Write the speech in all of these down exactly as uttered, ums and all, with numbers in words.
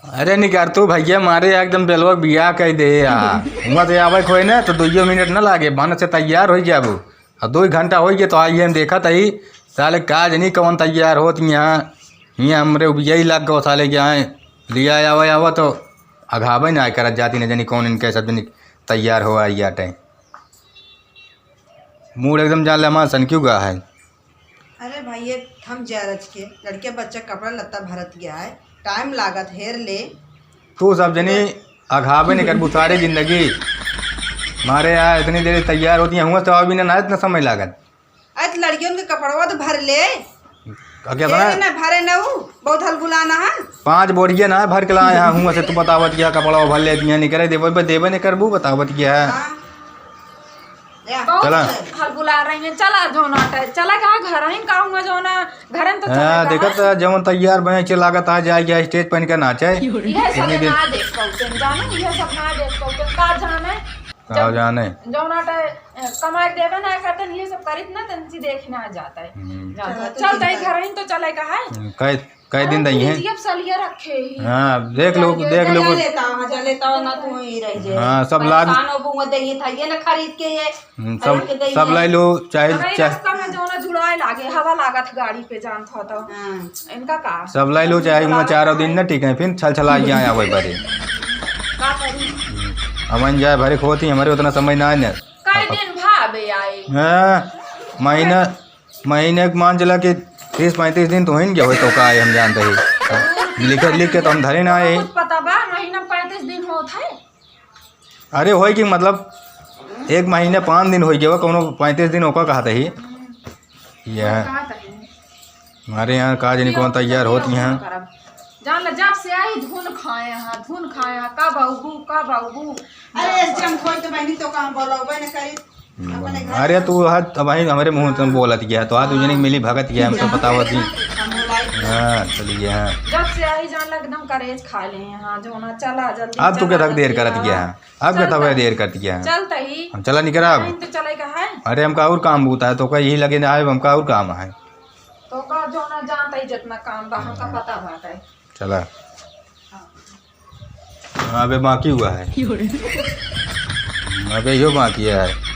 अरे निकार तू भइया, मारे एकदम बेलवा बियाह कइ दे यार। हुआँ से आवे खोए ना तो दुइयो मिनट ना लागे, बन से तैयार होइ जाबू। अब दुइ घंटा होइ गए तो आई हम देखत ही, साले का जनी कौन तैयार होत यहाँ। यहाँ हमरे उबिया ही लग गो साले के आए, लिया आवे आवे तो अघावे ना करत जाती न जनी कौन इनके सब जनी तैयार हो आई आटे। मूड एकदम जान ले हमार सन क्यों गा है। अरे भाई, ये थम जा रच के, लड़के बच्चा कपड़ा लत्ता भरत गया है, टाइम लागत हेर ले। तू सब जनी अघाबे नहीं करबू सारी जिंदगी। मारे यार, इतनी देर तैयार होती हैं, हुआँ से आवे बिना ना इतना समय लागत। अरे तो लड़कियों के कपड़वा तो भर ले। का क्या ये बना? ना भरे ना ऊ, बहुत हलगुलाना है। पाँच बोरिया ना भर के लाए हैं, हुआँ से तू बतावत क्या कपड़वा भर लेती हैं, निकरे देवे, देवे नहीं करबू, बतावत क्या है? हाँ। या। बहुत चला। हलबुला रही हैं, चला जौना टे-, चला का घर ही का हुआ जौना, घर में तो चला हाँ, का देखत है। है, जौन तैयार बने चे लागत आ जाए, या स्टेज पर इनका नाचे। यह सब इतनी देर ना देख पाते, जाने, यह सब ना देख पाते, का जाने? का जब जाने? जौना टे, अ, कमाए देवे ना करते, ये सब करित ना, तन सी देख ना जाता है। हम्म। जाता है। चला, तू चल, चिंता तई घर ही तो चले का है। हम्म, कई कई दिन हाँ, दई हैं। फ्रिजिया पे सलिया रखे ही। हाँ, देख लो, जा, देख लो। जा लेता, हाँ, जा लेता, ना तू ही रह जाए। हाँ, सब लाग परेशान हो, बुआ दे, ये था, ये ना खरीद के ये, हम्म, सब, खरीद के दे सब ये। लाई लो, चाहे, अरे, चाहे रास्ता में जो ना जुड़ाए लागे, हवा लागत गाड़ी पे जान था तो। हाँ। इनका का? सब लाई लो, चाहे हुआँ चारों दिन ना ठीक है, फिर छल छला के आए आवे बारे। का करी? हम्म, हमन जाए भरे खोती, हमारे उतना समय ना है ना। कई दिन भावे आई। हाँ, महीना महीने के मान चला कि तीस पैंतीस दिन तो होइन गया होई तो का है, हम जानते ही। लिखे, लिख के तो हम धरे ना आए ही। कुछ पता बा, महीना पैंतीस दिन होत है। अरे होई कि मतलब एक महीने पाँच दिन होई गया, कौनो पैंतीस दिन होका कहते ही। यह कहा था ये? हमारे यहाँ का जानी कौन तैयार होती हैं। जान ला, जब से आई धुन खाए हैं, धुन खाए हैं, कब अउबू, कब अउबू। अरे, जब खोई तो बहनी तो कहाँ बोलौबे न करी। अपने घर अरे, में। तू हाथ अब भाई हमरे मुँह से हाँ। बोलत गया, तो हाथ हाँ। उजने मिली भगत गया, हमसे हाँ। बतावत ही। हम बोलाई। हाँ, चलिए, हाँ। जब से आई जान ला एकदम करेज खा ले हैं, हाँ, जो ना चला जल्दी अब तू चला, के थक देर जल्दी करत गया आवा। है, अब के चलता तबे ही। देर करत गया है। चलता ही। हम चला निकरा अब। नहीं तो चले का है? अरे, हमका और काम बूता है, तो का यही लगे ना आए, हमका और काम है। तो का जो ना जानता ही जितना काम बा, हमका हाँ। पता बात है। चला। हाँ। हाँ, अबे बाकी हुआ है। अबे यो बाकी है।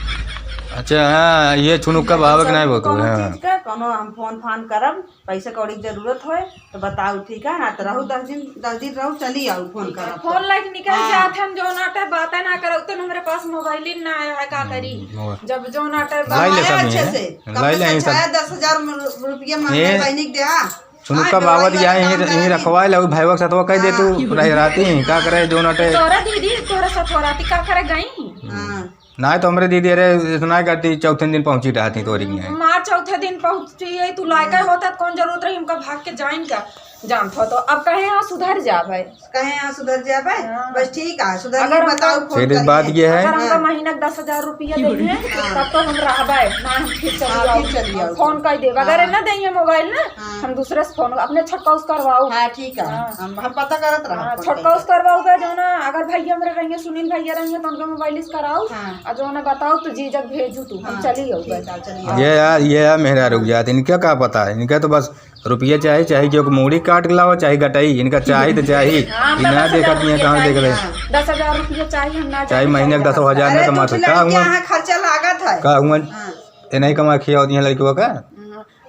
अच्छा, हाँ, ये छुनुक्का बाबा के नहीं बोलते, कौनो हाँ। चीज का, कौनो हम फोन फान करब, पैसा कौड़ी के जरूरत होए, तो बताऊ, ठीक है ना? तो रहू दस दिन, दस दिन रहू, चली आऊ, फोन ठीक है, करब फोन तो। लाइक निकल हाँ। जात हम, जो ना टे बातें ना करब, तो हमरे पास मोबाइल ही ना आया है, का करी? हम्म, मोबाइल। जब जो ना टे लाई ले कमाया सब अच्छे यहीं। से, कम लाई से ले यहीं कम सब। छह दस हजार रु-, रुपया मांगे ए? बहनी के दे, हाँ। सुनुक्का हाँ, बाबा वही दिया वाला यहीं, काम यहीं करेंगे। रखवाए लो, भाईवा के साथ वो कह दे हाँ। तू, रह रहती, का करे, जो ना टे। तोरा दीदी, तोरा साथ हो रहती, का करे गई? हाँ। ना तो हमरे दीदी, अरे, इतना करती, चौथे दिन पहुंची रहती तोरी के यहाँ। माँ चौथे दिन पहुंची है, तू लायक हाँ। होता, कौन जरूरत रही हमका भाग के जाइन का, जानत हो तो। अब कहे यहाँ सुधर जाबे। कहे यहाँ सुधर जाबे? हाँ। बस ठीक है, सुधर अगर के हमका बताओ, फोन सीधी करके। बात ये है। अगर हमका हाँ। महीना के दस हजार रुपया देंगे, हाँ। तब तो हम रहबे, ना हम फिर चली हाँ, आऊ। फिर चली आऊ। फोन कर देबे। अगर हाँ। ना देंगे मोबाइल ना, हाँ। हम दूसरे से फोन, अपने छोटका उसका करवाऊ। हाँ, ठीक है। हाँ। हम, हम पता करत रहा, हाँ, फोन छोटका करके। उसका करवाऊ बे, जो ना, अगर भैया हमरे रहिए, सुनील भैया रहिए, तो उनका मोबाइल से कराऊ। हाँ। और जो ना बताओ, तो जीजक भेजू तू, हम हाँ, चली आऊ ठीक बे। है, चलिए। ये यार, ये यार मेहरारू जात, इनका का पता है? इनका तो बस रुपया चाही, चाही कि ओके मूड़ी काट के लावा, चाही गटई, इनका चाही तो चाही। हाँ, ई तो ना दस हजार देखत नहीं है, रुपया कहाँ देख चाही। रहे? हाँ। दस हजार रुपया चाही, हम ना चाही जाए, महीने के चाही दस हजार ना अरे, कमा तू सकता। लड़कियां हुआ? हैं, खर्चा लागत है। का हुआ? हाँ। ए नहीं कमा खिया होती हैं लड़कियों का? हाँ।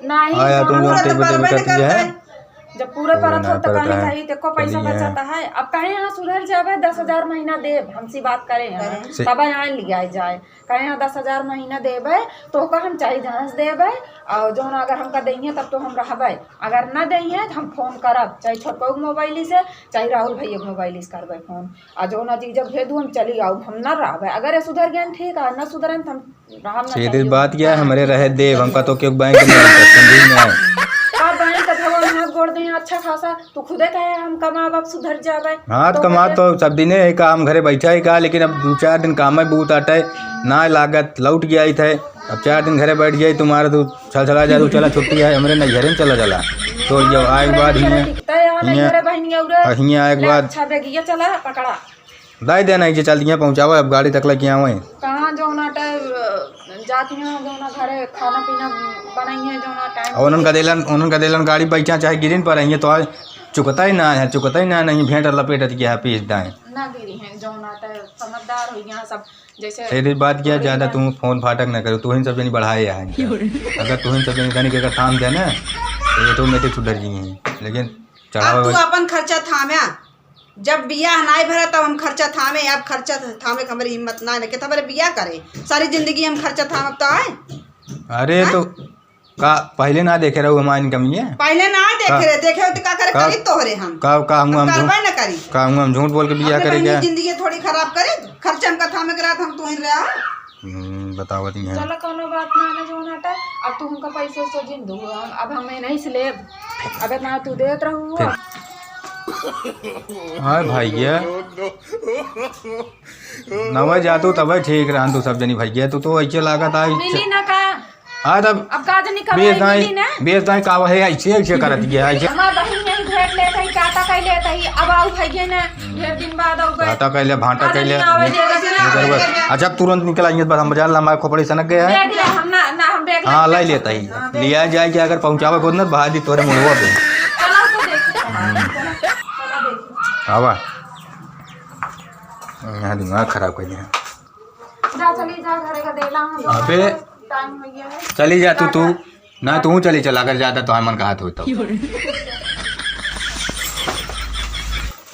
नहीं, हाँ यार, तो तुम हम लोग जानते तो बेटे करबे बेटा नहीं है। करते। जब पूरे पूरे परत ना हो तो परत कहीं है। कहीं देखो पैसा चलिए। बचाता है। अब कहे यहाँ सुधर जाबे, दस हजार महीना देब, हमसे बात करे यहाँ। करे। से- तब यहाँ लिया जाए। कहे, "हाँ, दस हजार महीना देबे, तो ओका हम चाहे जहाँ से देबे, और जौन अगर हमका देइहे, तब तो हम रहबे। अगर ना देइहे, तो हम फोन करब, चाहे छोटका के मोबाइल से, चाहे राहुल भैया के मोबाइल से करबे फोन। आ जौन अजीजा भेदू, हम चली आऊ, हम ना रहबे। अगर ये सुधर गए, ठीक है, ना सुधरन, तो हम रहब ना सीधी चाहिए।" बात क्या है, हमरे रहे देब, हमका तो क्यों बैंक में समझी में आए। का बैंक का भगवान हाथ गोड़ दे अच्छा खासा, तू खुदे कहे हम कमाब, अब सुधर जाबे। हाँ, तो तो कमा कहे तो सब दिने है काम, घरे बैठा ही का, लेकिन अब दो चार दिन काम में बहुत आटा है, ना लागत, लौट गया ही थे। अब चार दिन घरे बैठ जाए, तुम्हारा तो छल छला जा, तू चला छुट्टी है, हमरे नैहरे में चला चला। तो जब आए के बाद हियाँ, दिखता है यहाँ हियाँ, नैहरे बहनिया उरे। और हियाँ आए के ले बाद अच्छा बेगिया चला, पकड़ा। दाई देना है, जे चल दिया पहुँचावा, अब गाड़ी तक लेके आवे। कहाँ जौना टाइम जाती हैं, जौना घरे खाना पीना बनाई है, जौना टाइम और उनका देलन, उनका देलन गाड़ी बैठा, चाहे गिरिन पर रही है, तो आज चुकता ही ना है, चुकता ही ना, नहीं भेंट लपेटत गया है पीस दाएं। ना गिरी हैं, जौन आता है, समझदार हो गया सब, जैसे तेरी बात किया बड़े ज्यादा, बा- तू फोन फाटक ना करो, तू ही सब जनी बढ़ाए यहाँ इनका। अगर तू ही सब जनी तनी के अगर थाम दे ना, तो ऑटोमेटिक सुधर जी हैं। लेकिन अब चढ़ावा तू अपन खर्चा थाम्या, जब बियाह नाई भरा तब हम खर्चा थामे, अब खर्चा थामे के हमरी हिम्मत ना है, ना कितना बड़े बियाह करे, सारी जिंदगी हम खर्चा थामब तो आए। अरे हाँ? तो का पहले ना देखे रहू हमार इनकम ये? पहले ना देखे का-, रहे, देखे होते का करे, का-, करी तोहरे हम। का, का हम, हम हम करबे झूठ, ना करी। का हम, हम झूठ बोल के बियाह अपने करे बहनी क्या? जिंदगी थोड़ी खराब करे, खर्चा हमका थामे के रात हम तू ही रहा। हम्म, बतावत ही हैं। चलो, कोनो बात ना, ना जौन हटा, अब तू हमका पैसे से जिन दू, हम, अब हम नहीं से लेब, अगर ना तू देत रहू। फिर। हाँ भैया, नवे जातू तबे ठीक रहन तू सब जनी भैया, तू तो ऐसे लागत आई। मिली ना का? हाँ, तब अब का जनी कब बेच आई दाई, मिली ना? बेच दाई का है, ऐसे, ऐसे करत गया, ऐसे। हमार बहिन यही भेंट लेत हई, काटा कई लेत हई, अब आऊ भैया ना, ढेर दिन बाद आऊ गए। काटा कई ले, भांटा कई ले। आवे दे दे ना। निकल गए। अच्छा, तुरंत निकल आइए, बस हम बाजार लंबा खोपड़ी सनक गया है। बैग ले, हम ना, ना, हम बैग हाँ, ले लाई लेता ही। हाँ, बैग लिया जाए कि अगर पहुँचावे खुद ना, बहा दी तोरे मुड़वा पे। चलो, तो देखते हैं। हम्म। चलो, देखते हैं। आवा। यहाँ दिमाग खराब कर दिया। जा, चली जा, घरे का देला हम। अबे, टाइम हो गया है। चली जा तू, तू। टाटा। ना, तू चली चला, अगर ज्यादा तो मन का हाथ होता।